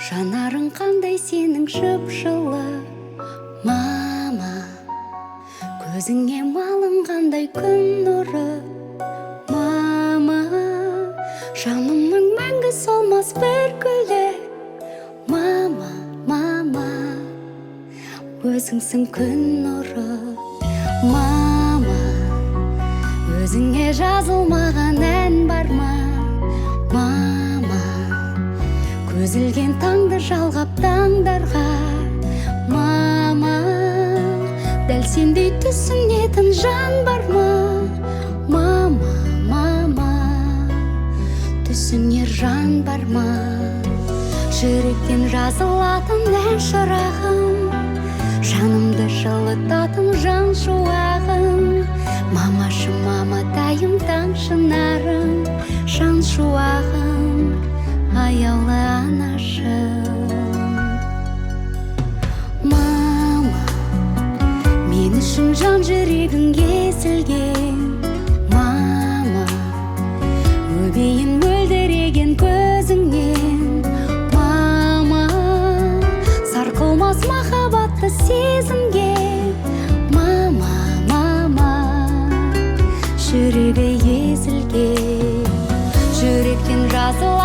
Жанарың қандай сенің жып-жылы, мама. Көзіңе малынғандай күн нұры, мама. Жанымның мәңгі солмас бір гүлі, мама, мама. Өзіңсің күн нұры, мама. Өзіңе жазылмаған ән бар ма, мама? Көз ілген таңды жалғап таңдарға, мама. Дәл сендей түсінетін жан бар ма, мама, мама? Түсінер жан бар ма? Жүректен жазылатын ән, шырағым, жанымды жылытатын жан шуағым. Мамашым, маматайым, таң шынарым, жан шуағым, аяулы анашым. Мама, мен үшін жан жүрегің езілген. Мама, өбейін мөлдіреген көзіңнен. Мама, сарқылмас махаббатты сезінген. Мама, мама, жүрегі езілген. Жүректен жазылатын